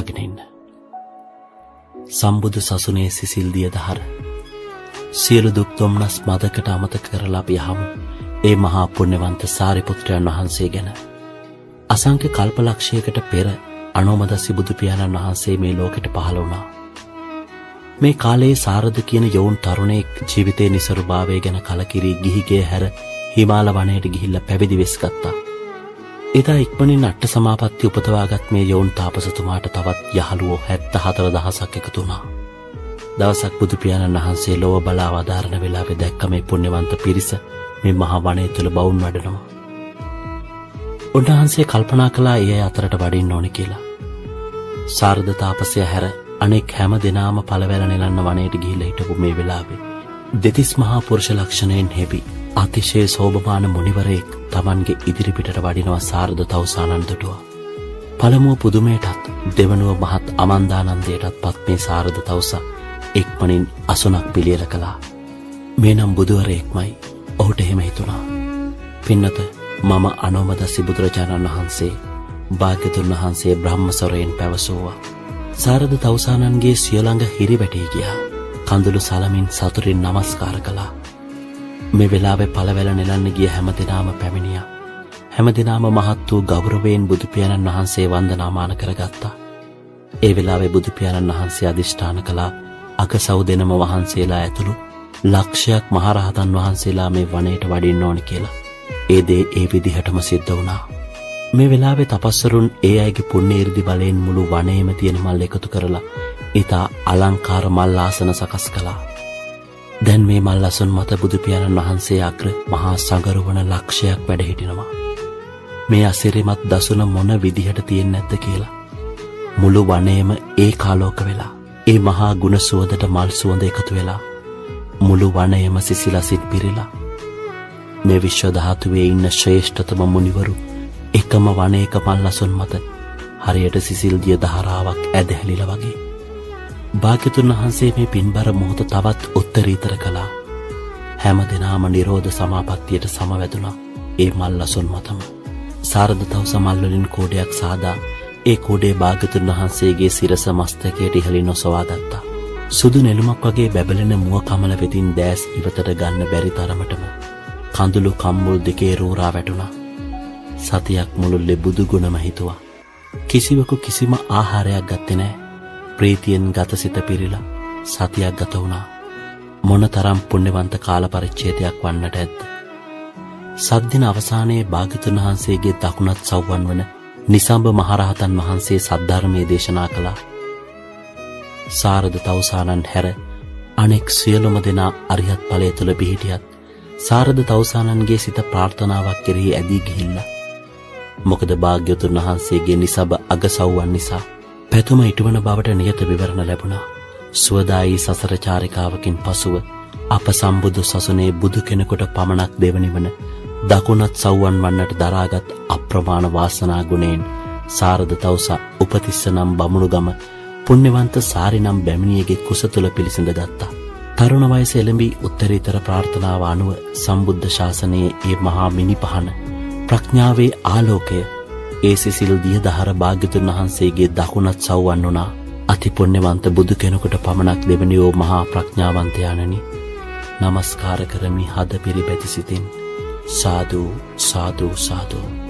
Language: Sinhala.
අහගෙන ඉන්න. සම්බුදු සසුනේ සිසිල් දිය දහර සියලු දුක් දුම්නස් මදකට අමතක කරලා අපි අහමු ඒ මහා පුණ්‍යවන්ත සාරිපුත්‍රයන් වහන්සේ ගැන. අසංඛ්‍ය කල්පලක්ෂයකට පෙර අනෝමදස්සි බුදු පියාණන් වහන්සේ මේ ලෝකෙට පහළ වුණා. මේ කාලයේ සාරද කියන යොවුන් තරුණයෙක් ජීවිතයේ නිසරුභාවය ගැන කලකිරී ගිහිගේ හැර හිමාල වනයට ගිහිල්ලා පැවිදි වෙස් ගත්තා. එදා ඉක්මනින් අට්ඨ සමාපatti උපදවාගත් මේ යොවුන් තාපසතුමාට තවත් යහළුවෝ 74,000ක් එකතු වුණා. දවසක් බුදු පියාණන් වහන්සේ ලොව බලා වදාරන වෙලාවේ දැක්ක මේ පුණ්‍යවන්ත පිරිස මේ මහා වනය තුල බවුන් වඩනවා. උන්වහන්සේ කල්පනා කළා ඒ අය අතරට වඩින්න ඕනේ කියලා. සාරද තාපසයා හැර අනෙක් හැම දෙනාම පළවැල නෙලන්න වනයේට ගිහිල්ලා හිටපු මේ වෙලාවේ දෙතිස් මහා පුරුෂ ලක්ෂණයෙන් හෙබි අතිශය සෝභමාන මුනිවරයෙක් Tamanගේ ඉදිරිපිටට වඩිනවා සාරද තවුසානන් දුටුවා. පළමුව පුදුමයටත් දෙවනුව මහත් අමන්දානන්දයටත් පත් මේ සාරද තවුසා ඉක්මනින් අසුනක් පිළියෙල කළා. මේ නම් බුදුවරයෙක්මයි ඔහුට එහෙම හිතුණා. පින්නත, මම අනෝමදස්සි බුදුරජාණන් වහන්සේ, භාග්‍යතුන් වහන්සේ බ්‍රහ්මස්වරයෙන් පැවසුවා. සාරද තවුසානන්ගේ සිය ළඟ හිරි වැටී ගියා. කඳුළු සලමින් සතුටින් නමස්කාර කළා. මේ වෙලාවේ පළවැල නෙලන්න ගිය හැම දෙනාම පැමිණියා. හැම දෙනාම මහත් වූ ගෞරවයෙන් බුදු පියාණන් වහන්සේ වන්දනාමාන කරගත්තා. ඒ වෙලාවේ බුදු පියාණන් වහන්සේ අදිෂ්ඨාන කළා අගසව් දෙනම වහන්සේලා ඇතුළු ලක්ෂයක් මහරහතන් වහන්සේලා මේ වනයේට වඩින්න ඕන කියලා. ඒ දේ ඒ විදිහටම සිද්ධ වුණා. මේ වෙලාවේ තපස්වරුන් ඒ අයගේ පුණ්‍ය 이르දි බලයෙන් මුළු වනයේම තියෙන මල් එකතු කරලා ඊතා අලංකාර මල් ආසන සකස් කළා. දැන් මේ මල් අසුන් මත බුදු පියාණන් වහන්සේ අග්‍ර මහා සඟරුවන ලක්ෂයක් වැඩ හිටිනවා. මේ අසිරිමත් දසුන මොන විදිහට තියෙන්නේ නැද්ද කියලා. මුළු වනයේම ඒකාලෝක වෙලා ඒ මහා ගුණ සුවඳට මල් සුවඳ එකතු වෙලා මුළු වනයේම සිසිලසින් පිරීලා මේ විශ්ව ධාතුවේ ඉන්න ශ්‍රේෂ්ඨතම මුනිවරු එකම වනයක මල් අසුන් මත හරියට සිසිල් දිය ධාරාවක් ඇදහැලිලා වගේ. භාග්‍යතුන් වහන්සේ මේ පින්බර මොහොත තවත් උත්තරීතර කළා. හැම දෙනාම නිරෝධ සමාපත්තියට සමවැදුනා ඒ මල් අසුන් මතම. සාරද තවුස මල් වලින් කෝඩයක් සාදා ඒ කෝඩේ භාග්‍යතුන් වහන්සේගේ සිරස මස්තකයට ඉහළින් ඔසවා ගත්තා. සුදු නෙළුමක් වගේ බැබලෙන මුව කමල වෙතින් දෑස් ඉවතට ගන්න බැරි තරමටම කඳුළු කම්මුල් දෙකේ රෝරා වැටුණා. සතියක් මුළුල්ලේ බුදු ගුණම හිතුවා. කිසිවෙකු කිසිම ආහාරයක් ගත්තේ නෑ. ප්‍රීතියෙන් ගතසිත පිරීලා සතියක් ගත වුණා. මොනතරම් පුණ්‍යවන්ත කාල පරිච්ඡේදයක් වන්නට ඇද්ද? සද්දින අවසානයේ භාග්‍යතුන් වහන්සේගේ දකුණත් සව්වන් වන නිසම්බ මහරහතන් වහන්සේ සද්ධර්මයේ දේශනා කළා. සාරද තවුසානන් හැර අනෙක් සියලුම දෙනා අරිහත් ඵලය තුළ පිහිටියත් සාරද තවුසානන්ගේ සිත ප්‍රාර්ථනාවක් කෙරෙහි ඇදී ගිහිල්ලා. මොකද භාග්‍යවතුන් වහන්සේගේ නිසබ අගසව්වන් නිසා පැතුම ඉටුවන බවට නියත විවරණ ලැබුණා. සුවදායි සසර චාරිකාවකින් පසුව අප සම්බුදු සසුනේ බුදු කෙනෙකුට පමණක් දෙවනි වන දකුණත් සව්වන් වන්නට දරාගත් අප්‍රමාණ වාසනා ගුණයෙන් සාරද තවුසා උපතිස්ස නම් බමුණුගම පුණ්‍යවන්ත සාරි නම් බැමිණියගේ කුස තුල පිළිසිඳ ගත්තා. තරුණ වයස එළඹි උත්තරීතර ප්‍රාර්ථනාව අනුව සම්බුද්ධ ශාසනයේ ඒ මහා මිනිපහන ප්‍රඥාවේ ආලෝකය ඒ සිසිල් දියදහර භාග්‍යතුන් වහන්සේගේ දකුණත් සව්වන් වුණා. අති පුණ්‍යවන්ත බුදු කෙනෙකුට පමණක් දෙවනි වූ මහා ප්‍රඥාවන්තයාණනි, නමස්කාර කරමි හද පිරිබැති සිතින්. සාදු සාදු සාදු.